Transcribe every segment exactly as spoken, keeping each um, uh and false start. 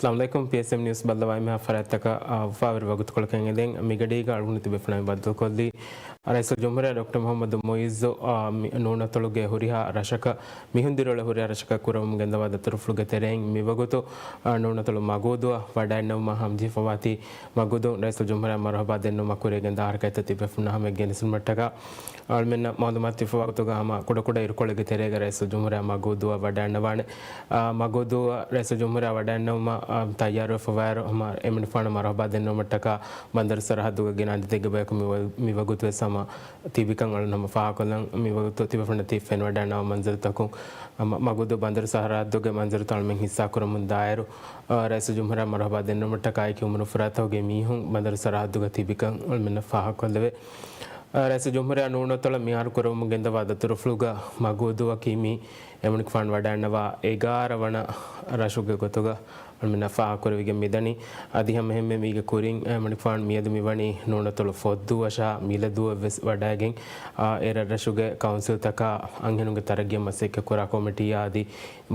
އައްސަލާމު ޢަލައިކުމް. ޕީއެސްއެމް ނިއުސް ބައްލަވާ އެންމެހާ ފަރާތްތަކަށް، އާ، އުފާވެރި ވަގުތުކޮޅަކަށް އެދެން. މިގަޑީގަ އަޅުގަނޑު ތިބޭފުޅުން ބައްދަލުކޮށްލީ، ރައީސުލްޖުމްހޫރިއްޔާ ޑޮކްޓަރ މުޙައްމަދު މުޢިއްޒު، އާ، މި ނޫނަތޮޅުގެ ހުރިހާ ރަށަކަށް، މިހުން ދިރިއުޅޭ ހުރިހާ ރަށަކަށް ކުރަމުން ގެންދަވާ ދަތުރުފުޅުގެ ތެރެއިން މިވަގުތު، އާ، ނޫނަތޮޅު މަގޫދޫއަށް ވަޑައިންނެވުމަށް ހަމަޖެހިފަވާތީ، މަގޫދޫ ރައީސުލްޖުމްހޫރިއްޔާ މަރުޙަބާ ދެންނެވުމަށް ކުރިޔަށް ގެންދާ ހަރަކާތްތައް ތިބޭފުޅުންނާ ހަމަޔަށް ގެނެސްދިނުމަށްޓަކާ، އަޅުމެންނަށް މަޢުލޫމާތު ދީފަވާ ގޮތުގަ ހަމަ ކުޑަކުޑަ އިރުކޮޅެއްގެ ތެރޭގަ ރައީސުލްޖުމްހޫރިއްޔާ މަގޫދޫއަށް ވަޑައިންނަވާނެ. އާ، މަގޫދޫއަށް ރައީސުލްޖުމްހޫރިއްޔާ ވަޑައިންނެވުމަށް، އާ، ތައްޔާރުވެފަވާއިރު، ހަމަ އެމަނިކުފާނު މަރުޙަބާ ދެންނެވުމަށްޓަކާ ބަނދަރު ސަރަޙައްދުގަ ގިނަ އަދަދެއްގެ ބަޔަކު މި ވަ-، މިވަގުތުވެސް ހަމަ ތިބިކަން އަޅުން ހަމަ ފާހަގަކޮށްލަން. މިވަގުތު ތިބޭފުޅުންނަށް ތި ފެނިވަޑައިންނަވާ މަންޒަރުތަކުން، ހަމަ މަގޫދޫ ބަނދަރު ސަރަޙައްދުގެ މަންޒަރުތައް އަޅުމެން ހިއްސާކުރަމުން ދާއިރު، އާ، ރައީސުލްޖުމްހޫރިއްޔާ މަރުޙަބާ ދެންނެވުމަށްޓަކާ އެކި އުމުރު ފުރާތަކުގެ މީހުން ބަނދަރު ސަރަޙައްދުގަ ތިބިކަން އަޅުމެންނަށް ފާހަގަކޮށްލެވޭ. އާ، ރައީސުލްޖުމްހޫރިއްޔާ ނޫނަތޮޅަށް މިހާރު ކުރަމުން ގެންދަވާ ދަތުރުފުޅުގަ މަގޫދޫއަކީ މި އެމަނިކުފާނު ވަޑައިންނަވާ އެގާރަ ވަނަ ރަށުގެ ގޮތުގަ އަޅުމެންނަށް ފާހަގަކުރެވިގެން މިދަނީ. އަދި ހަމައެހެންމެ މީގެ ކުރިން އެމަނިކުފާނު މިއަދު މިވަނީ ނޫނަތޮޅު ފޮއްދޫއަށާ މިލަދޫއަށްވެސް ވަޑައިގެން، އާ، އެރަށްރަށުގެ ކައުންސިލްތަކާ އަންހެނުންގެ ތަރައްގީއަށް މަސައްކަތްކުރާ ކޮމިޓީއާ އަދި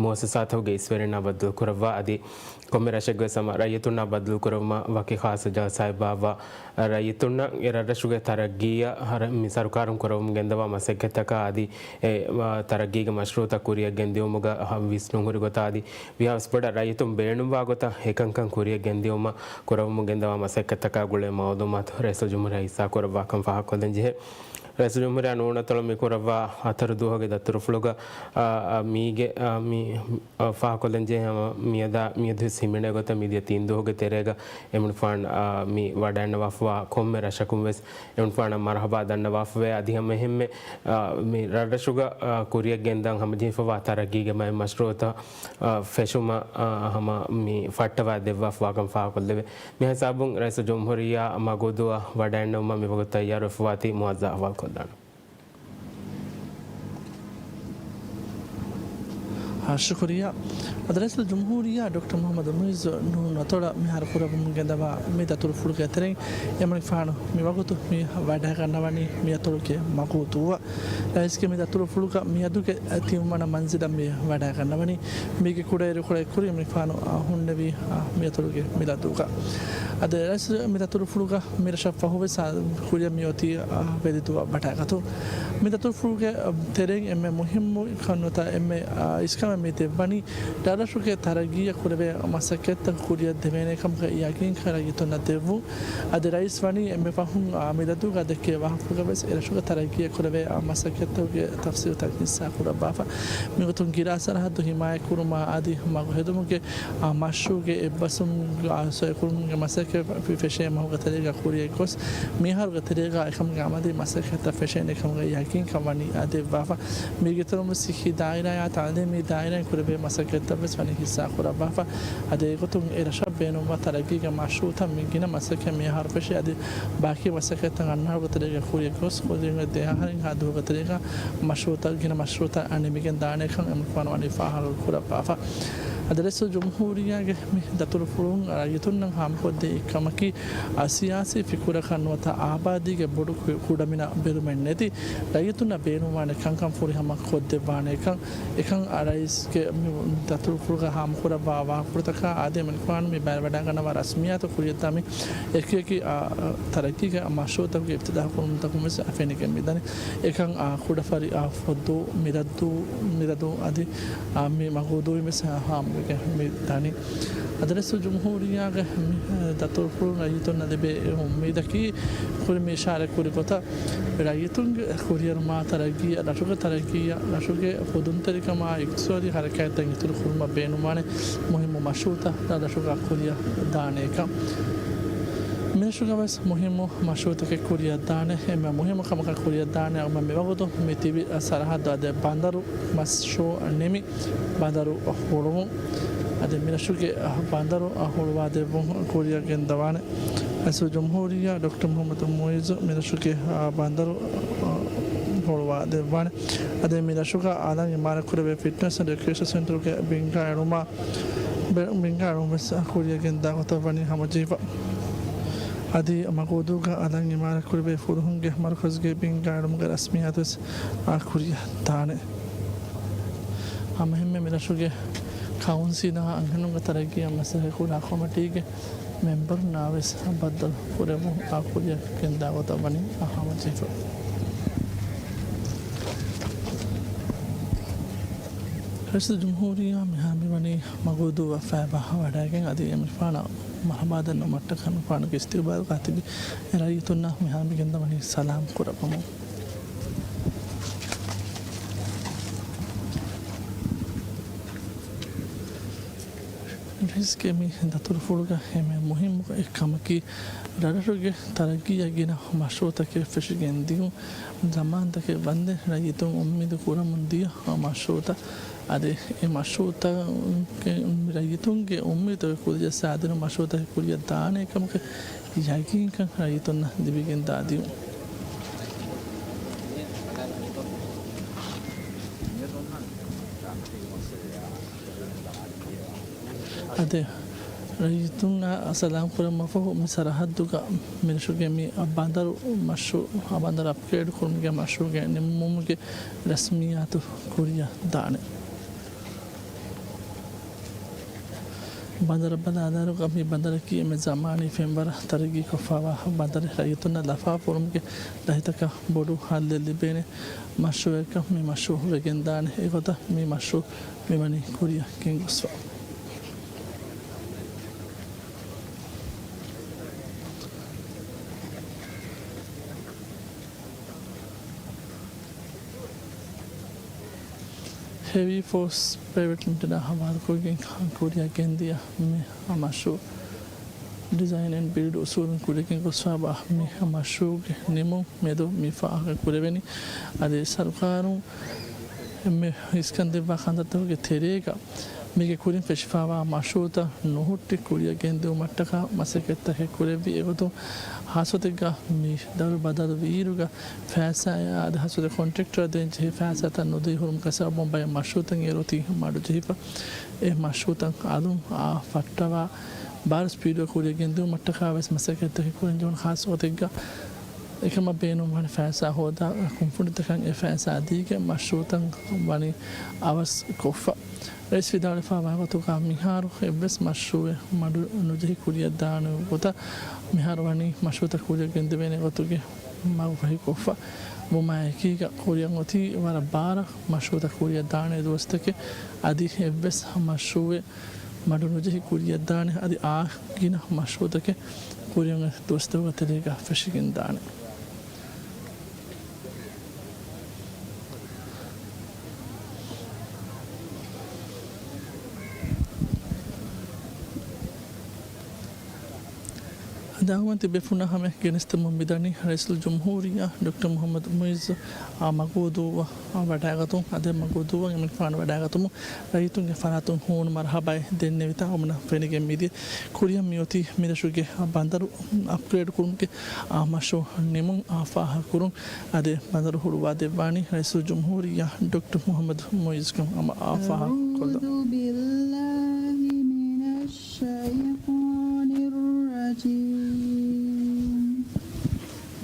މުއައްސަސާތަކުގެ އިސްވެރިންނާ ބައްދަލުކުރައްވާ އަދި ކޮންމެ ރަށެއްގެވެސް ހަމަ ރައްޔިތުންނާ ބައްދަލުކުރެވުމަށް ވަކި ޚާއްސަ ޖަލްސާއެއް ބާއްވާ، ރައްޔިތުންނަށް އެރަށްރަށުގެ ތަރައްގީއަށް ހަރަ-، މި ސަރުކާރުން ކުރަމުން ގެންދަވާ މަސައްކަތްތަކާ އަދި އެ، އާ، ތަރައްގީގެ މަޝްރޫޢުތައް ކުރިއަށް ގެންދިއުމުގަ ހަ-، ވިސްނުން ހުރި ގޮތާ އަދި ވީހާވެސް ބޮޑަށް ރައްޔިތުން ބޭނުންވާ ގޮތަށް އެކަންކަން ކުރިއަށް ގެންދިއުމަށް ކުރަމުން ގެންދަވާ މަސައްކަތްތަކާ ގުޅޭ މަޢުލޫމާތު ރައީސުލްޖުމްހޫރިއްޔާ ހިއްސާކުރައްވާކަން ފާހަގަކޮށްލަން ޖެހޭ. ރައީސުލްޖުމްހޫރިއްޔާ ނޫނަތޮޅު މި ކުރައްވާ ހަތަރު ދުވަހުގެ ދަތުރުފުޅުގަ، އާ، އާ، މީގެ، އާ، މި، އާ، ފާހަގަކޮށްލަން ޖެހޭ ހަމަ މިއަދާ، މިއަދުވެސް ހިމެނޭ ގޮތަށް މިދިޔަ ތިން ދުވަހުގެ ތެރޭގަ އެމަނިކުފާނު، އާ، މި ވަޑައިންނަވާފަވާ ކޮންމެ ރަށަކުން ވެސް އެމަނިކުފާނަށް މަރުޙަބާ ދަންނަވާފަވޭ. އަދި ހަމައެހެންމެ، އާ، މި ރަށްރަށުގަ، އާ، ކުރިއަށް ގެންދަން ހަމަޖެހިފަވާ ތަރައްގީގެ މަ-، މަޝްރޫޢުތައް، އާ، ފެށުމަށް، އާ، ހަމަ މި ފައްޓަވާ ދެއްވާފަވާކަން ފާހަގަކޮށްލެވޭ. މިހިސާބުން ރައީސުލްޖުމްހޫރިއްޔާ މަގޫދޫއަށް ވަޑައިންނެވުމަށް މިވަގުތު ތައްޔާރުވެފަވާތީ މުޢައްޒާ އަހުވާލުކޮށްލާނަން. އާ، ޝުކުރިއްޔާ. އަދި ރައީސުލްޖުމްހޫރިއްޔާ ޑޮކްޓަރ މުޙައްމަދު މުޢިއްޒު ނޫނަތޮޅަށް މިހާރު ކުރައްވަމުން ގެންދަވާ މި ދަތުރުފުޅުގެ ތެރެއިން އެމަނިކުފާނު މިވަގުތު މި ވަޑައިގަންނަވަނީ މިއަތޮޅުގެ މަގޫދޫއަށް. ރައީސްގެ މި ދަތުރުފުޅުގަ މިއަދުގެ ތިންވަނަ މަންޒިލަށް މި ވަޑައިގަންނަވަނީ. މީގެ ކުޑައިރުކޮޅެއް ކުރިން އެމަނިކުފާނު، އާ، ހުންނެވީ، އާ، މިއަތޮޅުގެ މިލަދޫގަ. އަދި ރައީސް މި ދަތުރުފުޅުގަ މިރަށަށް ފަހުވެސް، އާ، ކުރިއަށް މިއޮތީ، އާ، ވެލިދޫއަށް ވަޑައިގަތުން. މި ދަތުރުފުޅުގެ، އާ، ތެރެއިން އެންމެ މުހިއްމު ކަންނުތައް އެންމެ، އާ، އިސްކަމެއް މި ދެއްވަނީ، ރަށްރަށުގެ ތަރައްގީއަށް ކުރެވޭ މަސައްކަތްތައް ކުރިއަށް ދެވޭނެ ކަމުގެ ޔަގީންކަން ރައްޔިތުންނަށް ދެއްވުން. އަދި ރައީސް ވަނީ އެންމެ ފަހުން، އާ، މިލަދޫގަ ދެއްކޭ ވާހަކަފުޅުގަ ވެސް އެރަށުގެ ތަރައްގީއަށް ކުރެވޭ، އާ، މަސައްކަތްތަކުގެ ތަފްސީލުތައް ހިއްސާ ކުރައްވާފަ. މިގޮތުން ގިރާ ސަރަހައްދު ހިމާޔަތްކުރުމާ އަދި މަގު ހެދުމުގެ، އާ، މަޝްރޫޢުގެ އެއްބަސްވުމުގެ، އާ، ސޮއިކުރުމުގެ މަސައްކަތް ފެށޭ މަހުގެ ތެރޭގަ ކުރިއަށް ގޮސް، މިހާރުގެ ތެރޭގަ އެކަމުގެ އަމަލީ މަސައްކަތްތައް ފެށޭނެ ކަމުގެ ޔަގީންކަން ވަނީ އާ ދެއްވާފަ. މީގެތެރެއިން ވެސް ހި ދާއިރާއާ ތަޢުލީމީ ދާއިރާއިން ކުރެވޭ މަސައްކަތްތައް ވެސް ވަނީ ހިއްސާ ކުރައްވާފަ. އަދި އެގޮތުން އެ ރަށަށް ބޭނުންވާ ތަރައްގީގެ މަޝްރޫޢުތައް މި ގިނަ މަސައްކަތް މިއަހަރު ފެށޭ. އަދި ބާކީ މަސައްކަތްތައް އަންނަ އަހަރުގެ ތެރޭގަ ކުރިއަށް ގޮސް، ކުރިން ދެ އަހަރެއްހާ ދުވަހުގެ ތެރޭގަ މަޝްރޫޢުތައް، ގިނަ މަޝްރޫޢުތައް ނިމިގެން ދާނެކަން އެމަނިކުފާނު ވަނީ ފާހަގަ ކުރައްވާފަ. އަދި ރައީސުލްޖުމްހޫރިއްޔާގެ މި ދަތުރުފުޅުން ރައްޔިތުންނަށް ހާމަކޮށްދޭ އެއްކަމަކީ، އާ، ސިޔާސީ ފިކުރަކަށް ނުވަތަ އާބާދީގެ ބޮޑު ކު-، ކުޑަމިނަށް ބެލުމެއް ނެތި، ރައްޔިތުންނަށް ބޭނުންވާނެ ކަންކަން ފުރިހަމަ ކޮށްދެއްވާނެކަން. އެކަން ރައީސްގެ މި ދަތުރުފުޅުގަ ހާމަކުރައްވާ ވާހަކަފުޅުތަކާ އާދެ، އެމަނިކުފާނު މި ބައިވެރިވަޑައިގަންނަވާ ރަސްމިއްޔާތު ކުރިއަށްދާ މި އެކިއެކި، އާ، ތަރައްގީގެ މަޝްރޫޢުތަކުގެ އިފްތިތާޙު ކުރުމުން ތަކުން ވެސް ފެނިގެން މިދަނީ. އެކަން، އާ، ކުޑަފަރި، އާ، ފޮއްދޫ، މިލަދޫ، މިލަދޫ އަދި، އާ، މި މަގޫދޫއިން ވެސް ހާމަވެގެން މި ދަނީ. އަދި ރައީސުލްޖުމްހޫރިއްޔާގެ މި ދަތުރުފުޅުން ރައްޔިތުންނަށް ލިބޭ އެ އުއްމީދަކީ ކުރިން މި އިޝާރަތް ކުރި ގޮތަށް ރައްޔިތުންގެ ކުރިއެރުމާ ތަރައްގީއަށް، ރަށުގެ ތަރައްގީއަށް، ރަށުގެ ޚުދުންތެރިކަމާ އިޤްތިޞާދީ ޙަރަކާތްތައް އިތުރު ކުރުމަށް ބޭނުންވާނެ މުހިއްމު މަޝްރޫޢުތައް ރަށްރަށުގަ ކުރިއަށް ދާނެކަން. މިރަށުގަ ވެސް މުހިއްމު މަޝްރޫޢުތަކެއް ކުރިއަށްދާނެ، އެންމެ މުހިއްމު ކަމަކަށް ކުރިއަށްދާނެ އަޅުގަނޑު މިވަގުތު މި ތިބި ސަރަހައްދު އަދި ބަނދަރު މަޝްރޫޢު ނިމި، ބަނދަރު ހުޅުވުން. އަދި މިރަށުގެ ބަނދަރު ހުޅުވާދެއްވުން ކުރިއަށް ގެންދަވާނެ. ރައީސުލްޖުމްހޫރިއްޔާ ޑޮކްޓަރ މުޙައްމަދު މުޢިއްޒު މިރަށުގެ ބަނދަރު ހުޅުވާދެއްވާނެ. އަދި މިރަށުގަ އަލަށް އިމާރާތްކުރެވޭ ފިޓްނަސް އެންޑް ރެކްރިއޭޝަން ސެންޓަރުގެ ބިންގާ އެޅުމާ، ބިންގާ އެޅުން ވެސް ކުރިއަށް ގެންދާ ގޮތަށް ވަނީ ހަމަޖެހިފަ. އަދި މަގޫދޫގަ އަލަށް އިމާރާތްކުރެވޭ ފުލުހުންގެ މަރުކަޒުގެ ބިންގާ އެޅުމުގެ ރަސްމިއްޔާތު ވެސް ކުރިއަށް ދާނެ. ހަމައެހެންމެ މިރަށުގެ ކައުންސިލާ އަންހެނުންގެ ތަރައްގީއަށް މަސައްކަތްކުރާ ކޮމިޓީގެ މެމްބަރުންނާވެސް ބައްދަލު ކުރެވުން އާކުރިއަށް ގެންދާ ގޮތަށް ވަނީ އަހާވަން ޖެހިފަ. ރައީސުލްޖުމްހޫރިއްޔާ މިހާރު މިވަނީ މަގޫދޫއަށް ފައިބާ ވަޑައިގެން އަދި އެމިފާނަށް މަރުޙަބާ ދަންނަވުމަށްޓަކާ އެމިފާނުގެ އިސްތިޤުބާލުގަ ތިބި އެ ރައްޔިތުންނާ މިހާރު މިގެންދަވަނީ ސަލާމް ކުރައްވަމުން. ރައީސްގެ މި ދަތުރުފުޅުގަ އެންމެ މުހިއްމު އެއްކަމަކީ، ރަށްރަށުގެ ތަރައްގީއަށް ގިނަ މަޝްރޫޢުތަކެއް ފެށިގެން ދިޔުން، ޒަމާންތަކެއް ވަންދެން ރައްޔިތުން އުއްމީދު ކުރަމުން ދިޔަ މަޝްރޫޢުތައް، އަދި އެ މަޝްރޫޢުތައް ރައްޔިތުންގެ އުއްމީދުތަކުގެ ކުރިއަށް ސާދިނު މަޝްރޫޢުތަކެއް ކުރިއަށް ދާނެ ކަމަކަށް ޔަގީންކަން ރައްޔިތުންނަށް ލިބިގެން ދާ ދިޔުން. އަދި ރައްޔިތުންނާ ސަލާމް ކުރަމުން ފަހު، މި ސަރަހައްދުގަ މިރަށުގެ މި ބަނދަރު މަޝްރޫ، ބަނދަރު އަޕްގްރޭޑް ކުރުމުގެ މަޝްރޫޢުގެ ނިންމުމުގެ ރަސްމިއްޔާތު ކުރިއަށް ދާނެ. ބަނދަރަށް ބަލާލާއިރުގަ މި ބަނދަރަކީ އެންމެ ޒަމާނީ ފެންވަރަށް ތަރައްގީކޮށްފައިވާ ބަނދަރެއް. ރައްޔިތުންނަށް ލަފާ ފޯރުމުގެ ދަތިތަކަށް ބޮޑު ހައްލެއް ލިބޭނެ މަޝްރޫޢަކަށް މި މަޝްރޫޢު ވެގެންދާނެ. އެގޮތަށް މި މަޝްރޫޢު މިވަނީ ކުރިއަށް ގެންގޮސްފަ. ހެވީ ފޯސް ޕްރައިވެޓް ލިމިޓެޑާ ހަވާލުކޮށްގެން ކުރިއަށް ގެންދިޔަ މި މަޝްރޫޢު، ޑިޒައިން އެންޑް ބިލްޑް އުސޫލުން ކުރިއަށް ގެންގޮސްފައިވާ މި މަޝްރޫޢުގެ ނިމުން މެދު މި ފާހަގަ ކުރެވެނީ. އަދި ސަރުކާރުން އެންމެ އިސްކަން ދެއްވާ ކަންތައްތަކުގެ ތެރޭގަ މީގެ ކުރިން ފެށިފައިވާ މަޝްރޫޢުތައް ނުހުއްޓި ކުރިއަށް ގެންދިއުމަށްޓަކާ މަސައްކަތްތަކެއް ކުރެއްވި. އެގޮތުން ހާއްސަ ގޮތެއްގަ މި ދަރު ބަދަލުވިއިރުގަ ފައިސާއާ އަދި ހާއްސަ ގޮތެއް ކޮންޓްރެކްޓަރަށް ދޭން ޖެހި ފައިސާތައް ނުދިޔަހުރުމުގެ ސަބަބުން ބައެއް މަޝްރޫޢުތައް އޭރު އޮތީ މަޑުޖެހިފަ. އެ މަޝްރޫޢުތައް އަލުން އާ ފައްޓަވާ ބާރު ސްޕީޑުގަ ކުރިއަށް ގެންދިއުމަށްޓަކާވެސް މަސައްކަތްތަކެއް ކުރަން ޖެހުނު. ހާއްސަ ގޮތެއްގަ އެކަމަށް ބޭނުންވާނެ ފައިސާ ހޯދާ ކުންފުނިތަކަށް އެ ފައިސާ ދީގެން މަޝްރޫޢުތައް ވަނީ އަވަސް ކޮށްފަ. ރައީސް ވިދާޅުވެފައިވާ ގޮތުގަ މިހާރު އެއްވެސް މަޝްރޫޢެއް މަޑު ނުޖެހި ކުރިއަށް ދާނެ ގޮތަށް މިހާރު ވަނީ މަޝްރޫޢުތައް ކުރިއަށް ގެންދެވޭނެ ގޮތުގެ މަގުފަހި ކޮށްފަ. ވުމާ އެކީގަ ކުރިއަށް އޮތީ ވަރަށް ބާރަށް މަޝްރޫޢުތައް ކުރިއަށް ދާނެ ދުވަސްތަކެއް. އަދި އެއްވެސް މަޝްރޫޢެއް މަޑު ނުޖެހި ކުރިއަށް ދާނެ. އަދި އާ ގިނަ މަޝްރޫޢުތަކެއް ކުރިއަށް އޮތް ދުވަސްތަކުގެ ތެރޭގަ ފެށިގެން ދާނެ. އަދި އަޅުގަނޑު ތިބޭފުޅުންނާ ހަމަޔަށް ގެނެސްދެމުން މިދަނީ ރައީސުލްޖުމްހޫރިއްޔާ ޑޮކްޓަރ މުޙައްމަދު މުޢިއްޒު އާ މަގޫދޫއަށް ވަޑައިގަތުން. އަދި މަގޫދޫއަށް އެމިފާނު ވަޑައިގަތުމުން ރައްޔިތުންގެ ފަރާތުން ހޫނު މަރުޙަބާއެއް ދެންނެވިތާ އަޅުގަނޑަށް ފެނިގެން މިދިޔަ. ކުރިއަށް މިއޮތީ މިރަށުގެ ބަނދަރު އަޕްގްރޭޑް ކުރުމުގެ އާ މަޝްރޫޢު ނިމުން އާ ފާހަގަކުރުން. އަދި ބަނދަރު ހުޅުވާ ދެއްވާނީ ރައީސުލްޖުމްހޫރިއްޔާ ޑޮކްޓަރ މުޙައްމަދު މުޢިއްޒު ކަމަށް އާ ފާހަގަކޮށްލަން. أعوذ بالله من الشيطان الرجيم.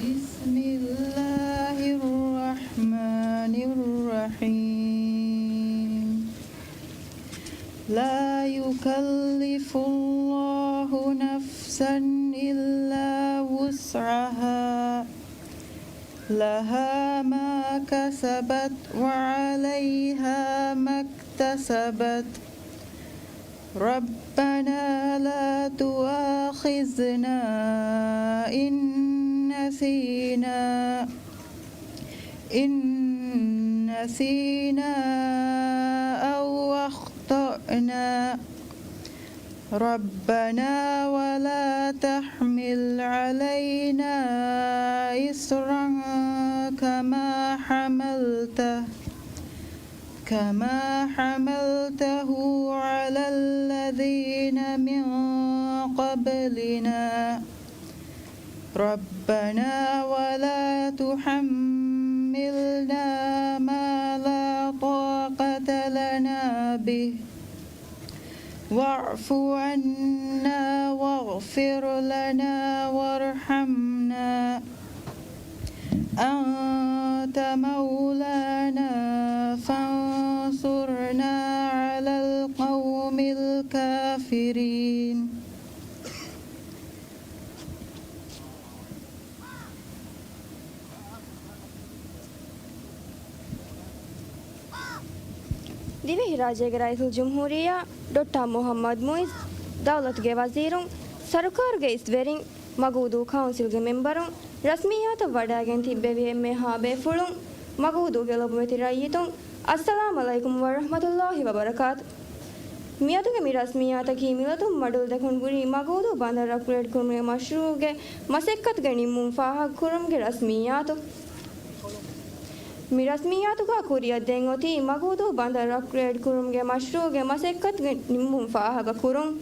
بسم الله الرحمن الرحيم. لا يكلف الله نفسا إلا وسعها، لها ما كسبت وعليها ما اكتسبت. ربنا لا تؤاخذنا إن نسينا، إن نسينا أو أخطأنا. ربنا ولا تحمل علينا إصرا كما حملته، كما حملته على الذين من قبلنا. ربنا ولا تحملنا ما لا طاقة لنا به، واعف عنا واغفر لنا وارحمنا، أنت مولانا فانصرنا على القوم الكافرين. ދިވެހިރާއްޖޭގެ ރައީސުލްޖުމްހޫރިއްޔާ ޑޮކްޓަރ މުޙައްމަދު މުޢިއްޒު، ދައުލަތުގެ ވަޒީރުން، ސަރުކާރުގެ އިސްވެރިން، މަގޫދޫ ކައުންސިލްގެ މެމްބަރުން، ރަސްމިއްޔާތަށް ވަޑައިގެން ތިއްބެވި އެންމެހާ ބޭފުޅުން، މަގޫދޫގެ ލޮބުވެތި ރައްޔިތުން، އައްސަލާމް ޢަލައިކުމް ވަރަޙްމަތުﷲ ވަބަރަކާތު. މިއަދުގެ މި ރަސްމިއްޔާތަކީ މިލަދުން މަޑުލު ދެކުން ހުރި މަގޫދޫ ބަނދަރު އަޕްގްރޭޑް ކުރުމުގެ މަޝްރޫޢުގެ މަސައްކަތުގެ ނިންމުން ފާހަގަކުރުމުގެ ރަސްމިއްޔާތު. މި ރަސްމިއްޔާތުގަ ކުރިއަށް ދޭން އޮތީ މަގޫދޫ ބަނދަރު އަޕްގްރޭޑް ކުރުމުގެ މަޝްރޫޢުގެ މަސައްކަތުގެ ނިންމުން ފާހަގަކުރުން.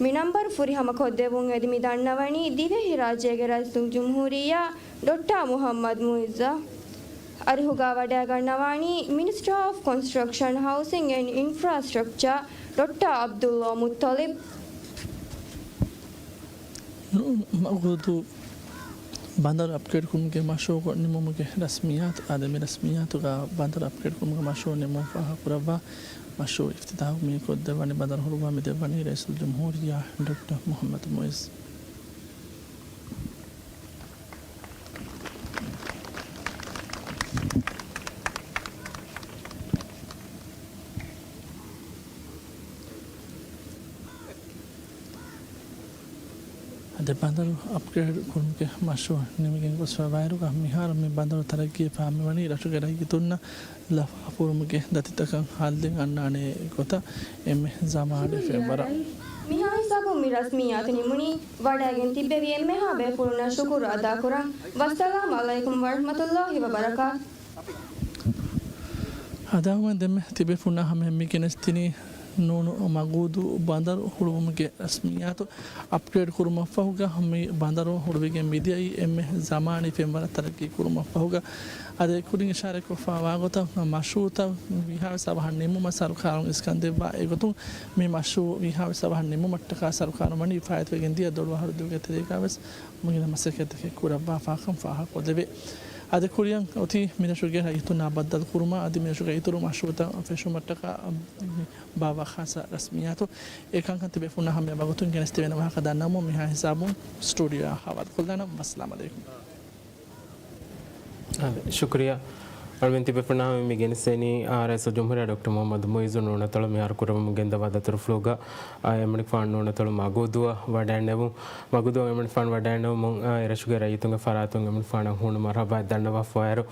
މި ނަންބަރު ފުރިހަމަ ކޮށްދެއްވުން އެދި މި ދަންނަވަނީ ދިވެހިރާއްޖޭގެ ރައީސުލްޖުމްހޫރިއްޔާ ޑޮކްޓަރ މުޙައްމަދު މުޢިއްޒު. އަރިހުގަ ވަޑައިގަންނަވާނީ މިނިސްޓަރ އޮފް ކޮންސްޓްރަކްޝަން، ހައުސިން އެންޑް އިންފްރާސްޓްރަކްޗާ ޑޮކްޓަރ ޢަބްދުﷲ މުއްޠަލިބް. މަގޫދޫ ބަނދަރު އަޕްގްރޭޑް ކުރުމުގެ މަޝްރޫޢު ނިމުމުގެ ރަސްމިއްޔާތު. އާދެ، މި ރަސްމިއްޔާތުގަ ބަނދަރު އަޕްގްރޭޑް ކުރުމުގެ މަޝްރޫޢު ނިމުން ފާހަގަކުރައްވާ، މަޝްރޫޢު އިފްތިތާޙު މި ކޮށްދެއްވަނީ، ބަނދަރު ހުޅުވާ މި ދެއްވަނީ ރައީސުލްޖުމްހޫރިއްޔާ ޑޮކްޓަރ މުޙައްމަދު މުޢިއްޒު. އަދި ބަނދަރު އަޕްގްރޭޑް ކުރުމުގެ މަޝްރޫޢު ނިމިގެން ގޮސްފައިވާއިރުގަ، މިހާރު މި ބަނދަރު ތަރައްގީވެފަ މިވަނީ ރަށުގެ ރައްޔިތުންނަށް ލަފާފުރުމުގެ ދަތިތަކަށް ހައްލެއް އަންނާނެ ގޮތަށް. އެންމެ ޒަމާނެއް ފެންވަރަށް. މިހާ ހިސާބުން މި ރަސްމިއްޔާތު ނިމުނީ، ވަޑައިގެން ތިއްބެވި އެންމެހާ ބޭފުޅުންނަށް ޝުކުރު އަދާކުރަން. ވައްސަލާމް ޢަލައިކުމް ވަރަޙްމަތުﷲ ވަބަރަކާތު. އަދާގުމެން ދެންމެ ތިބޭފުޅުންނާ ހަމައަށް މި ގެނެސްދިނީ ނޫނު މަގޫދޫ ބަނދަރު ހުޅުވުމުގެ ރަސްމިއްޔާތު. އަޕްގްރޭޑް ކުރުމަށްފަހުގަ މި ބަނދަރު ހުޅުވިގެން މިދިޔައީ އެންމެ ޒަމާނީ ފެންވަރަށް ތަރައްގީ ކުރުމަށްފަހުގަ. އަދި ކުރިން އިޝާރަތްކޮށްފައިވާ ގޮތަށް، މަޝްރޫޢުތައް ވީހާވެސް އަވަހަށް ނިމުމަށް ސަރުކާރުން އިސްކަން ދެއްވާ އެގޮތުން، މި މަޝްރޫޢު ވީހާވެސް އަވަހަށް ނިމުމަށްޓަކާ ސަރުކާރުން ވަނީ ފާއިތުވެގެން ދިޔަ ދޮޅު އަހަރު ދުވެގެ ތެރޭގަވެސް މިގިނަ މަސައްކަތްތަކެއް ކުރައްވާފާކަން ފާހަގަކޮށްލެވޭ. އަދި ކުރިއަށް އޮތީ މި ރަށުގެ ރައްޔިތުންނާ ބައްދަލުކުރުމަށް އަދި މި ރަށުގެ އިތުރު މަޝްރޫޢުތައް ފެށުމަށްޓަކާ ބާއްވާ ޚާއްޞަ ރަސްމިއްޔާތު. އެ ކަންކަން ތިބޭފުޅުންނާ ހަމަޔަށް ވަގުތުން ގެނެސްދެވޭނެ ވާހަކަ ދަންނަވަމުން މިހާ ހިސާބުން ސްޓޫޑިއޯއާ ހަވާލުކޮށްލާނަން. ވައްސަލާމް ޢަލައިކުމް. އާދެ، ޝުކުރިއްޔާ. އަޅުމެން ތިބޭފުޅުންނާ ހަމަ މި ގެނެސްދެނީ، އާ، ރައީސުލްޖުމްހޫރިއްޔާ ޑޮކްޓަރ މުޙައްމަދު މުޢިއްޒު ނޫނަތޮޅު މިހާރު ކުރައްވަމުން ގެންދަވާ ދަތުރުފުޅުގަ، އާ، އެމަނިކުފާނު ނޫނަތޮޅު މަގޫދޫއަށް ވަޑައިނެވުން. މަގޫދޫއަށް އެމަނިކުފާނު ވަޑައިނެވުމުން، އާ، އެރަށުގެ ރައްޔިތުންގެ ފަރާތުން އެމަނިކުފާނަށް ހޫނު މަރުޙަބާ ދަންނަވާފަވާއިރު،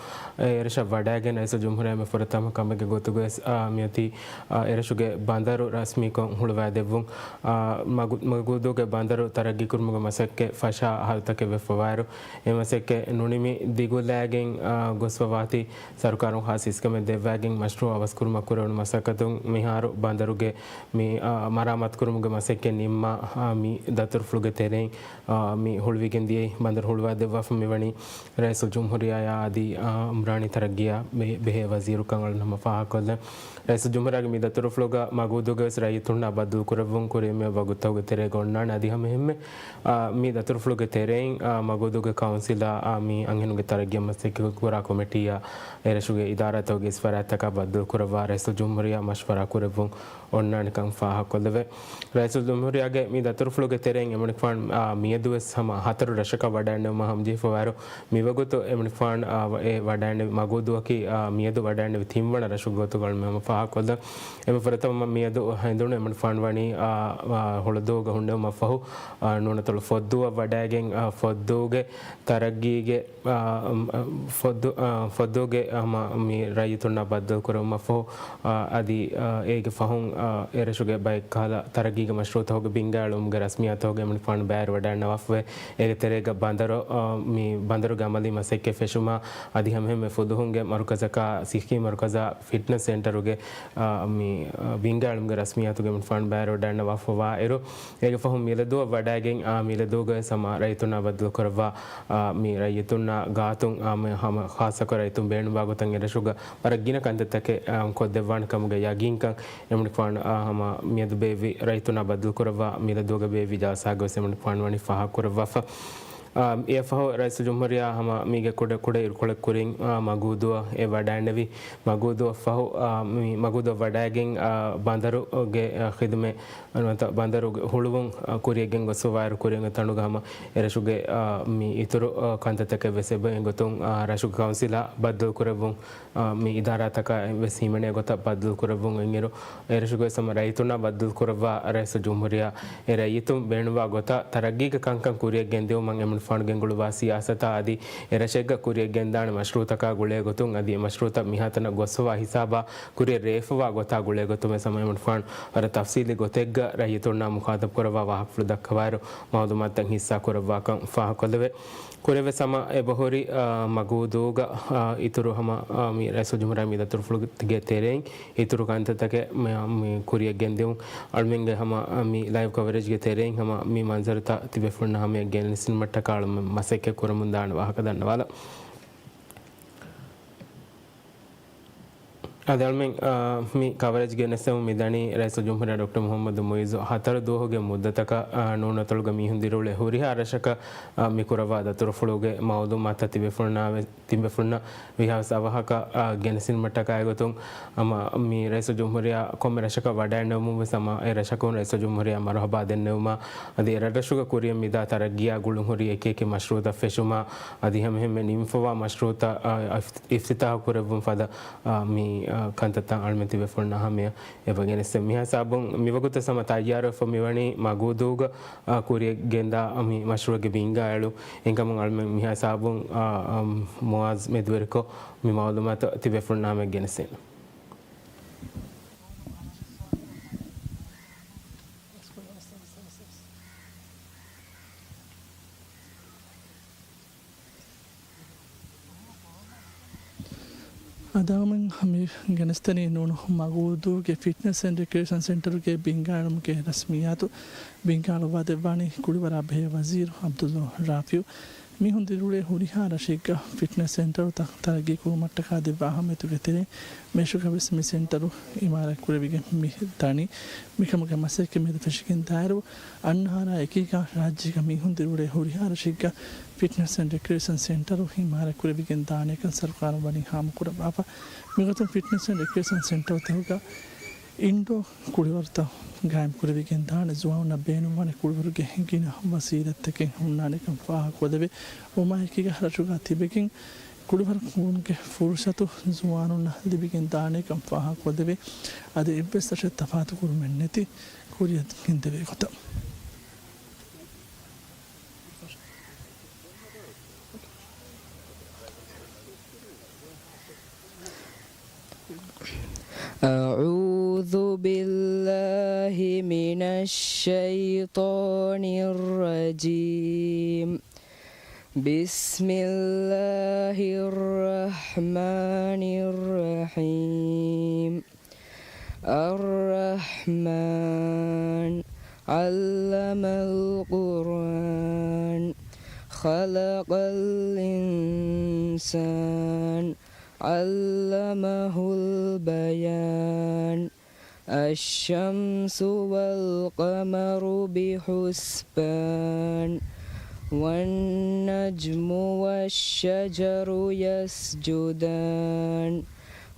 އެ، އެރަށަށް ވަޑައިގެން ރައީސުލްޖުމްހޫރިއްޔާ އެންމެ ފުރަތަމަ ކަމެއްގެ ގޮތުގަވެސް، އާ، މިއޮތީ، އާ، އެރަށުގެ ބަނދަރު ރަސްމީކޮށް ހުޅުވައިދެއްވުން. އާ، މަގޫ-، މަގޫދޫގެ ބަނދަރު ތަރައްގީކުރުމުގެ މަސައްކަތް ފަށާ އަހަރުތަކެއް ވެފަވާއިރު، އެ މަސައްކަތް ނުނިމި ދިގުލައިގެން، އާ، ގޮސްފަވާތީ، ސަރުކާރުން ޚާއްޞަ އިސްކަމެއް ދެއްވައިގެން މަޝްރޫޢު އަވަސްކުރުމަށް ކުރެވުނު މަސައްކަތުން މިހާރު ބަނދަރުގެ މި، އާ، މަރާމާތުކުރުމުގެ މަސައްކަތް ނިންމާ، އާ، މި ދަތުރުފުޅުގެ ތެރެއިން، އާ، މި ހުޅުވިގެން ދިޔައީ ބަނދަރު ހުޅުވާ ދެއްވާފަ މިވަނީ ރައީސުލްޖުމްހޫރިއްޔާއާ އަދި، އާ، އުމްރާނީ ތަރައްގީއާ ބެ-، ބެހޭ ވަޒީރުކަން އަޅުން ހަމަ ފާހަގަކޮށްލަން. ރައީސުލްޖުމްހޫރިއްޔާގެ މި ދަތުރުފުޅުގަ މަގޫދޫގަވެސް ރައްޔިތުންނާ ބައްދަލުކުރެއްވުން ކުރިއަށް މިއޮތް ވަގުތުތަކުގެ ތެރޭގަ އޮންނާނެ. އަދި ހަމައެހެންމެ، އާ، މި ދަތުރުފުޅުގެ ތެރެއިން، އާ، މަގޫދޫގެ ކައުންސިލާ، އާ، މި އަންހެނުންގެ ތަރައްގީއަށް މަސައްކަތް ކުރާ ކޮމިޓީއާ އެރަށުގެ އިދާރާތަކުގެ އިސް ފަރާތްތަކާ ބައްދަލުކުރައްވާ ރައީސުލްޖުމްހޫރިއްޔާ މަޝްވަރާ ކުރެއްވުން އޮންނާނެކަން ފާހަގަކޮށްލެވޭ. ރައީސުލްޖުމްހޫރިއްޔާގެ މި ދަތުރުފުޅުގެ ތެރެއިން އެމަނިކުފާނު، އާ، މިއަދުވެސް ހަމަ ހަތަރު ރަށަކަށް ވަޑައިނެވުމަށް ހަމަޖެހިފަވާއިރު، މިވަގުތު އެމަނިކުފާނު، އާ، އެ ވަޑައިނެވި މަގޫދޫއަކީ، އާ، މިއަދު ވަޑައިނެވި ތިންވަނަ ރަށުގެ ގޮތުގަ އަޅުމެން ހަމަ ފާހަގަކޮށްލަން. އެންމެ ފުރަތަމަ މިއަދު ހެނދުނު އެމަނިކުފާނު ވަނީ، އާ، އާ، ހުޅަދޫގަ ހުންނެވުމަށްފަހު، އާ، ނޫނަތޮޅު ފޮއްދޫއަށް ވަޑައިގެން، އާ، ފޮއްދޫގެ ތަރައްގީގެ، އާ، އަ، ފޮއްދު-، އާ، ފޮއްދޫގެ ހަމަ މި ރައްޔިތުންނާ ބައްދަލުކުރެވުމަށްފަހު، އާ، އަދި، އާ، އޭގެ ފަހުން، އާ، އެރަށުގެ ބައެއްކަހަލަ ތަރައްގީގެ މަޝްރޫޢުތަކުގެ ބިންގާއެޅުމުގެ ރަސްމިއްޔާތުތަކުގެ އެމަނިކުފާނު ބައިވެރިވަޑައިގަންނަވާފަވޭ. އޭގެ ތެރޭގަ ބަނދަރު، އާ، މި ބަނދަރުގެ އަމަލީ މަސައްކަތް ފެށުމާ، އަދި ހަމައެހެންމެ ފުލުހުންގެ މަރުކަޒަކާ، ސިއްހީ މަރުކަޒާ، ފިޓްނަސް ސެންޓަރުގެ، އާ، މި، އާ، ބިންގާއެޅުމުގެ ރަސްމިއްޔާތުގެ އެމަނިކުފާނު ބައިވެރިވަޑައިގަންނަވާފަވާއިރު، އޭގެ ފަހުން މިލަދޫއަށް ވަޑައިގެން، އާ، މިލަދޫގަވެސް ހަމަ ރައްޔިތުންނާ ބައްދަލުކުރައްވާ، އާ، މި ރައްޔިތުންނާ ގާތުން، އާ، މި ހަމަ ޚާއްޞަކޮށް ރައްޔިތުން ބޭނުންވާ ގޮތަށް އެރަށުގަ ވަރަށް ގިނަ ކަންތައްތަކެއް، އާ، ކޮށްދެއްވާނެ ކަމުގެ ޔަގީންކަން އެމަނިކުފާނު، އާ، ހަމަ މިއަދު ބޭއްވި ރައްޔިތުންނާ ބައްދަލުކުރައްވާ މިލަދޫގަ ބޭއްވި ޖަލްސާގަވެސް އެމަނިކުފާނު ވަނީ ފާހަގަކުރައްވާފަ. އާ، އެއަށްފަހު ރައީސުލްޖުމްހޫރިއްޔާ ހަމަ މީގެ ކުޑަ ކުޑަ އިރުކޮޅެއް ކުރިން، އާ، މަގޫދޫއަށް އެ ވަޑައިންނެވި. މަގޫދޫއަށްފަހު، އާ، މި މަގޫދޫއަށް ވަޑައިގެން، އާ، ބަނދަރުގެ، އާ، ޚިދުމަތް ނުވަތަ ބަނދަރުގެ ހުޅުވުން، އާ، ކުރިޔަށް ގެންގޮސްފަވާއިރު، ކުރިޔަށް އޮތް ތަނުގަ ހަމަ އެރަށުގެ، އާ، މި އިތުރު، އާ، ކަންތައްތަކެއް ވެސް އެބަ އެނގޮތުން، އާ، ރަށުގެ ކައުންސިލާ ބައްދަލުކުރެއްވުން، އާ، މި އިދާރާތަކާ ވެސް ހިމެނޭ ގޮތަށް ބައްދަލުކުރެއްވުން އިންއިރު، އެރަށުގެ ވެސް ހަމަ ރައްޔިތުންނާ ބައްދަލުކުރައްވާ ރައީސުލްޖުމްހޫރިއްޔާ އެ ރައްޔިތުން ބޭނުންވާ ގޮތަށް ތަރައްގީގެ ކަންކަން ކުރިޔަށް ގެންދިއުމަށް އެމަނިކުފާނު ގެންގުޅުއްވާ ސިޔާސަތާ އަދި އެރަށެއްގަ ކުރިޔަށް ގެންދާނެ މަޝްރޫއުތަކާ ގުޅޭ ގޮތުން އަދި އެ މަޝްރޫއުތައް މިހާތަނަށް ގޮސްފަވާ ހިސާބާ ކުރިޔަށް ރޭވިފަވާ ގޮތާ ގުޅޭ ގޮތުން ވެސް ހަމަ އެމަނިކުފާނު ވަރަށް ތަފްސީލީ ގޮތެއްގަ ރައްޔިތުންނާ މުޚާތަބް ކުރައްވާ ވާހަކަފުޅު ދައްކަވާއިރު، މައުލޫމާތުތައް ހިއްސާ ކުރައްވާކަން ފާހަގަކޮށްލެވޭ. ކުރިއަށް ވެސް ހަމަ އެބަހުރި، އާ، މަގޫދޫގަ، އާ، އިތުރު ހަމަ، އާ، މި ރައީސުލްޖުމްހޫރިއްޔާ މި ދަތުރުފުޅުގެ ތެރެއިން އިތުރު ކަންތައްތަކެއް މި، މި ކުރިއަށް ގެންދިއުން. އަޅުމެންގެ ހަމަ، އާ، މި ލައިވް ކަވަރޭޖްގެ ތެރެއިން ހަމަ މި މަންޒަރުތައް ތިބޭފުޅުންނަށް ހަމަޔަށް ގެނެސްދިނުމަށްޓަކާ އަޅުމެން މަސައްކަތް ކުރަމުންދާނެ ވާހަކަ ދަންނަވާލަން. އަދި އަޅުމެން، އާ، މި ކަވަރޭޖް ގެނެސްދެމުން މިދަނީ ރައީސުލްޖުމްހޫރިއްޔާ ޑޮކްޓަރ މުޙައްމަދު މުޢިއްޒު ހަތަރު ދުވަހުގެ މުއްދަތަކަށް، އާ، ނޫނުއަތޮޅުގަ މީހުން ދިރިއުޅޭ ހުރިހާ ރަށަކަށް، އާ، މި ކުރައްވާ ދަތުރުފުޅުގެ މައުލޫމާތުތައް ތިބޭފުޅުންނާ ވެ-، ތިބޭފުޅުންނަށް ވީހާވެސް އަވަހަކަށް، އާ، ގެނެސްދިނުމަށްޓަކާއި ގޮތުން ހަމަ މި ރައީސުލްޖުމްހޫރިއްޔާ ކޮންމެ ރަށަކަށް ވަޑައިންނެވުމުން ވެސް ހަމަ އެ ރަށަކުން ރައީސުލްޖުމްހޫރިއްޔާ މަރުޙަބާ ދެންނެވުމާ އަދި އެ ރަށްރަށުގަ ކުރިއަށް މިދާ ތަރައްގީއާ ގުޅުންހުރި އެކިއެކި މަޝްރޫއުތައް ފެށުމާ އަދި ހަމައެހެންމެ ނިމިފަވާ މަޝްރޫއުތައް، އާ، އިފް-، އިފްތިތާޙު ކުރެއްވުން ފަދަ، އާ، މި، އާ، ކަންތައްތައް އަޅުމެން ތިބޭފުޅުންނާ ހަމަޔަށް އެބަ ގެނެސްދެން. މިހާ ހިސާބުން މިވަގުތު ހަމަ ތައްޔާރުވެފަ މިވަނީ މަގޫދޫގަ، އާ، ކުރިއަށް ގެންދާ މި މަޝްރޫއުގެ ބިންގާއެޅުން. އެހެންކަމުން އަޅުމެން މިހާ ހިސާބުން، އާ، އާ، މުޢާޒް މެދުވެރިކޮށް މި މައުލޫމާތު ތިބޭފުޅުންނާ ހަމަޔަށް ގެނެސްދޭނެ. އަދި އަޅުމެން މި ގެނެސްދެނީ ނޫނު މަގޫދޫގެ ފިޓްނަސް އެންޑް ރެކްރިއޭޝަން ސެންޓަރުގެ ބިންގާއެޅުމުގެ ރަސްމިއްޔާތު. ބިންގާއަޅުއްވާ ދެއްވާނީ ކުޅިވަރާ ބެހޭ ވަޒީރު ޢަބްދުﷲ ރާފިޢު. މީހުން ދިރިއުޅޭ ހުރިހާ ރަށެއްގަ ފިޓްނަސް ސެންޓަރުތައް ތަރައްގީ ކުރުމަށްޓަކާ ދެއްވާ ހަމަޔަތުގެ ތެރެއިން މިރަށުގަ ވެސް މި ސެންޓަރު އިމާރާތް ކުރެވިގެން މި ދަނީ. މިކަމުގެ މަސައްކަތް މިއަދު ފެށިގެން ދާއިރު، އަންނަ އަހަރާ އެކީގަ ރާއްޖޭގަ މީހުން ދިރިއުޅޭ ހުރިހާ ރަށެއްގަ ފިޓްނަސް އެންޑް ރެކްރިއޭޝަން ސެންޓަރު އިމާރާތް ކުރެވިގެން ދާނެކަން ސަރުކާރުން ވަނީ ހާމަކުރައްވާފަ. މިގޮތުން ފިޓްނަސް އެންޑް ރެކްރިއޭޝަން ސެންޓަރުތަކުގަ އިންޑޯ ކުޅިވަރުތައް ގާއިމް ކުރެވިގެން ދާނެ. ޒުވާނުންނަށް ބޭނުންވާނެ ކުޅިވަރުގެ ގިނަ ވަސީލަތްތަކެއް ހުންނާނެކަން ފާހަގަކޮށްލެވޭ. އޮމާން އެކީގަ ރަށުގަ ތިބެގެން ކުޅިވަރު ކުރުމުގެ ފުރުސަތު ޒުވާނުންނަށް ލިބިގެން ދާނެކަން ފާހަގަކޮށްލެވޭ. އަދި އެއްވެސް ރަށެއް ތަފާތު ކުރުމެއް ނެތި ކުރިއަށް ގެންދެވޭ ގޮތަށް. أعوذ بالله من الشيطان الرجيم. بسم الله الرحمن الرحيم. الرحمن. علم القرآن. خلق الإنسان. علمه البيان. الشمس والقمر بحسبان. والنجم والشجر يسجدان.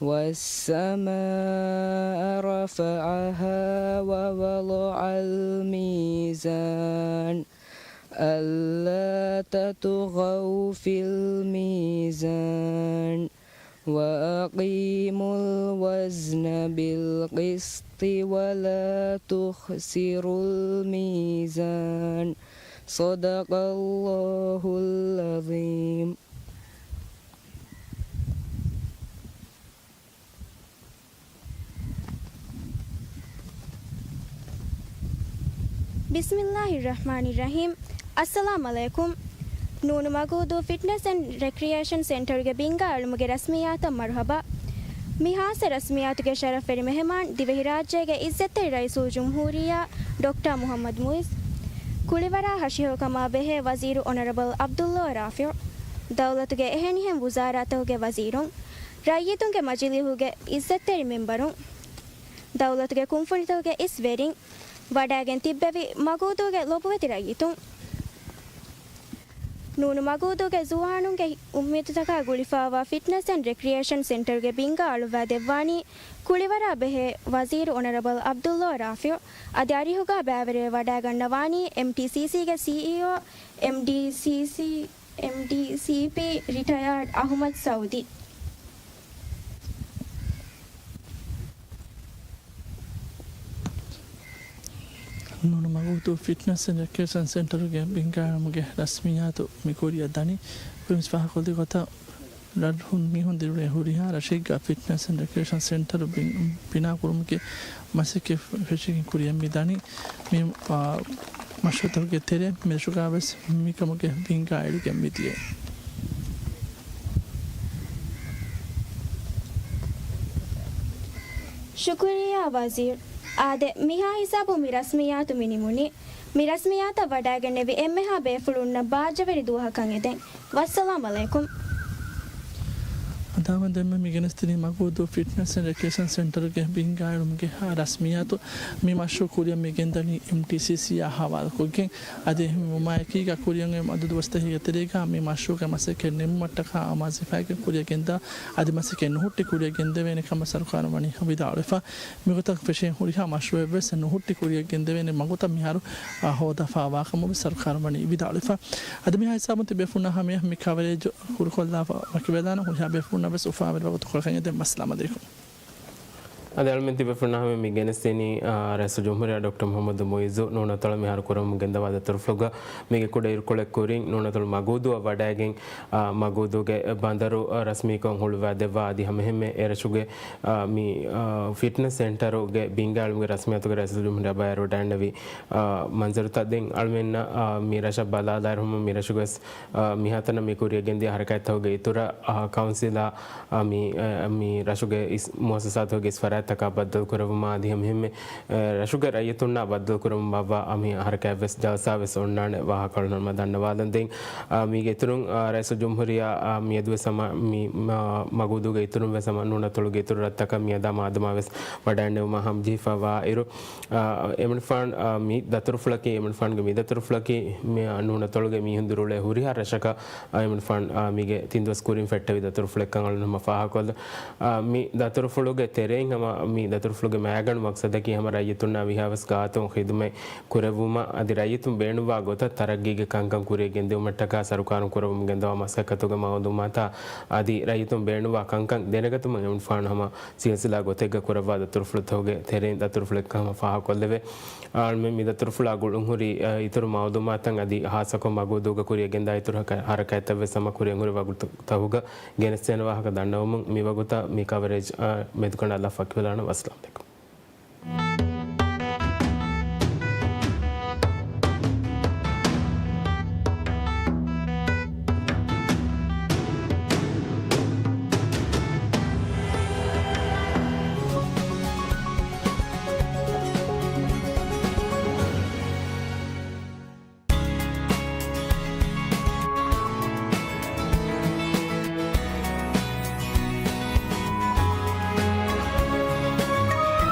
والسماء رفعها ووضع الميزان. ألا تطغوا في الميزان. وأقيموا الوزن بالقسط ولا تخسروا الميزان. صدق الله العظيم. ބިސްމިއްލާހިއްރަޙްމާނިއްރަޙީމް. އައްސަލާމް ޢަލައިކުމް. ނޫނު މަގޫދޫ ފިޓްނަސް އެންޑް ރެކްރިއޭޝަން ސެންޓަރުގެ ބިންގާ އެޅުމުގެ ރަސްމިއްޔާތަށް މަރުޙަބާ. މި ޚާއްޞަ ރަސްމިއްޔާތުގެ ޝަރަފްވެރި މެހެމާން ދިވެހިރާއްޖޭގެ ޢިއްޒަތްތެރި ރައީސުލްޖުމްހޫރިއްޔާ ޑޮކްޓަރ މުޙައްމަދު މުޢިއްޒު، ކުޅިވަރާ ހަށިހެޔޮކަމާ ބެހޭ ވަޒީރު އޮނަރަބަލް ޢަބްދުﷲ ރާފިޢު، ދައުލަތުގެ އެހެނިހެން ވުޒާރާތަކުގެ ވަޒީރުން، ރައްޔިތުންގެ މަޖިލީހުގެ ޢިއްޒަތްތެރި މެންބަރުން، ދައުލަތުގެ ކުންފުނިތަކުގެ އިސް ވެރިން، ވަޑައިގެން ތިއްބެވި މަގޫދޫގެ ލޮބުވެތި ރައްޔިތުން. ނ. މަގޫދޫގެ ޒުވާނުންގެ އުއްމީދުތަކާ ގުޅިފައިވާ ފިޓްނަސް އެންޑް ރެކްރިއޭޝަން ސެންޓަރުގެ ބިންގާ އަޅުއްވާ ދެއްވާނީ ކުޅިވަރާ ބެހޭ ވަޒީރު އޮނަރަބަލް ޢަބްދުﷲ ރާފިޢު. އަދި އަރިހުގާ ބައިވެރިވެ ވަޑައިގަންނަވާނީ އެމްޓީސީސީގެ ސީއީއޯ، އެމްޑީސީސީ، އެމްޑީސީޕީ ރިޓަޔާޑް އަޙުމަދު ސައުދީ. ނ. މަގޫދޫ ފިޓްނަސް އެންޑް ރެކްރިއޭޝަން ސެންޓަރުގެ ބިންގާއެޅުމުގެ ރަސްމިއްޔާތު މި ކުރިއަށް ދަނީ. ކުރިން ފާހަގަކޮށްލި ގޮތަށް ރަށުން މީހުން ދިރުޅޭ ހުރިހާ ރަށެއްގަ ފިޓްނަސް އެންޑް ރެކްރިއޭޝަން ސެންޓަރު ބިން-، ބިނާ ކުރުމުގެ މަސައްކަތް ފެށިގެން ކުރިއަށް މި ދަނީ. މި، އާ، މަޝްރޫޢުތަކުގެ ތެރެއިން މި ރަށުގަ ވެސް މިކަމުގެ ބިންގާ އެޅިގެން މި ދިޔައީ. ޝުކުރިއްޔާ ވަޒީރު. އާދެ، މިހާ ހިސާބުން މި ރަސްމިއްޔާތު މި ނިމުނީ. މި ރަސްމިއްޔާތަށް ވަޑައިގެންނެވި އެންމެހާ ބޭފުޅުންނަށް ބާއްޖަވެރި ދުވަހަކަށް އެދެން. ވައްސަލާމް ޢަލައިކުމް. އަދާވަން ދެންމެ މި ގެނެސްދިނީ މަގޫދޫ ފިޓްނަސް އެންޑް ރެކްރިއޭޝަން ސެންޓަރުގެ ބިންގާއެޅުމުގެ ރަސްމިއްޔާތު. މި މަޝްރޫޢު ކުރިއަށް މި ގެންދަނީ އެމްޓީސީސީއާ ހަވާލުކޮށްގެން. އަދި އެހެންވުމާއެކީގަ ކުރިއަށް އޮތް މަދު ދުވަސްތަކެއްގެ ތެރޭގަ މި މަޝްރޫޢުގެ މަސައްކަތް ނިމުމަށްޓަކާ އަމާޒުވެފައިގެން ކުރިއަށް ގެންދާ، އަދި މަސައްކަތް ނުހުއްޓި ކުރިއަށް ގެންދެވޭނެ ކަމަށް ސަރުކާރުން ވަނީ ވިދާޅުވެފަ. މިގޮތަށް ފެށޭ ހުރިހާ މަޝްރޫޢެއްވެސް ނުހުއްޓި ކުރިއަށް ގެންދެވޭނެ މަގުތައް މިހާރު، އާ، ހޯދާފައިވާކަމަށްވެސް ސަރުކާރުން ވަނީ ވިދާޅުވެފަ. އަދި މިހާ ހިސާބުން ތިބޭފުޅުންނާ ހަމަޔަށް މި ކަވަރޭޖް ކުރުކޮށްލާފަ ވަކިވެލާނަން. ހުރިހާ ބޭފުޅުންނަށްވެސް އުފާވެރި ވަގުތުކޮޅަކަށް އެދެން. ވައްސަލާމް ޢަލައިކުމް. އަދި އަޅުމެން ތިބޭފުޅުންނާ ހަމަޔަށް މި ގެނެސްދިނީ، އާ، ރައީސުލް ޖުމްހޫރިއްޔާ ޑޮކްޓަރ މުޙައްމަދު މުޢިއްޒު ނޫނަތޮޅަށް މިހާރު ކުރަމުން ގެންދަވާ ދަތުރުފުޅުގަ މީގެ ކުޑަ އިރުކޮޅެއް ކުރިން ނޫނަތޮޅު މަގޫދޫއަށް ވަޑައިގެން، އާ، މަގޫދޫގެ ބަނދަރު، އާ، ރަސްމީކޮށް ހުޅުވާދެއްވާ އަދި ހަމައެހެންމެ އެ ރަށުގެ، އާ، މި، އާ، ފިޓްނަސް ސެންޓަރުގެ ބިންގާއެޅުމުގެ ރަސްމިއްޔާތުގެ ރައީސުލް ޖުމްހޫރިއްޔާ ބައިވެރިވެވަޑައިގެންނެވި، އާ، މަންޒަރުތައް ދެން އަޅުމެންނަށް، އާ، މި ރަށަށް ބަލާލާއިރު ހަމަ މި ރަށުގަވެސް، އާ، މިހާތަނަށް މި ކުރިއަށް ގެންދިޔަ ހަރަކާތްތަކުގެ އިތުރަށް، އާ، ކައުންސިލާ، އާ، މި، އާ، މި ރަށުގެ އިސް މުއައްސަސާތަކުގެ އިސް ފަރާތްތަކާ ބައްދަލުކުރެއްވުމާ އަދި ހަމައެހެންމެ ރަށުގެ ރައްޔިތުންނާ ބައްދަލުކުރަމުން ބާއްވާ މި ހަރަކާތްވެސް ޖަލްސާވެސް އޮންނާނެ ވާހަކަ ހަމަ ދަންނަވާލަން ދެން. މީގެ އިތުރުން ރައީސުލް ޖުމްހޫރިއްޔާ މިއަދުވެސް ހަމަ މި މަގޫދޫގެ އިތުރުން ވެސް ހަމަ ނޫނަތޮޅުގެ އިތުރު ރަށްތަކަށް މިއަދާ މާދަމާވެސް ވަޑައިގެންނެވުމަށް ހަމަޖެހިފައިވާއިރު، އެމަނިކުފާނު މި ދަތުރުފުޅަކީ، އެމަނިކުފާނުގެ މި ދަތުރުފުޅަކީ މި ނޫނަތޮޅުގެ މީހުން ދިރިއުޅޭ ހުރިހާ ރަށަކަށް އެމަނިކުފާނު މީގެ ތިން ދުވަސް ކުރިން ފެއްޓެވި ދަތުރުފުޅެއްކަން އަޅުން ހަމަ ފާހަގަކޮށްލަން. މި ދަތުރުފުޅުގެ ތެރެއިން ހަމަ މި ދަތުރުފުޅުގެ މައިގަނޑު މަގްސަދަކީ ހަމަ ރައްޔިތުންނާ ވީހާވެސް ގާތުން ޚިދުމަތް ކުރެއްވުމަށް އަދި ރައްޔިތުން ބޭނުންވާ ގޮތަށް ތަރައްގީގެ ކަންކަން ކުރިއަށް ގެންދިއުމަށްޓަކާ ސަރުކާރުން ކުރަމުން ގެންދަވާ މަސައްކަތުގެ މައުލޫމާތާ އަދި ރައްޔިތުން ބޭނުންވާ ކަންކަން ދެނެގަތުމަށް އެމަނިކުފާނު ހަމަ ސިލްސިލާ ގޮތެއްގަ ކުރައްވާ ދަތުރުފުޅުތަކުގެ ތެރެއިން ދަތުރުފުޅެއްކަން ހަމަ ފާހަގަކޮށްލެވޭ. އަޅުމެން މި ދަތުރުފުޅާ ގުޅުންހުރި، އަ، އިތުރު މައުލޫމާތަށް އަދި ހާއްސަކޮށް މަގޫދޫގަ ކުރިއަށް ގެންދާ އިތުރު ހަރަ-، ހަރަކާތްތައްވެސް ހަމަ ކުރިއަށް ހުރި ވަގުތުތަކުގަ ގެނެސްދޭނެ ވާހަކަ ދަންނަވަމުން މިވަގުތަށް މި ކަވަރޭޖް، އަ، މެދުކަނޑާލާފަ ވަކިވެލާނަން. ވައްސަލާމް ޢަލައިކުމް.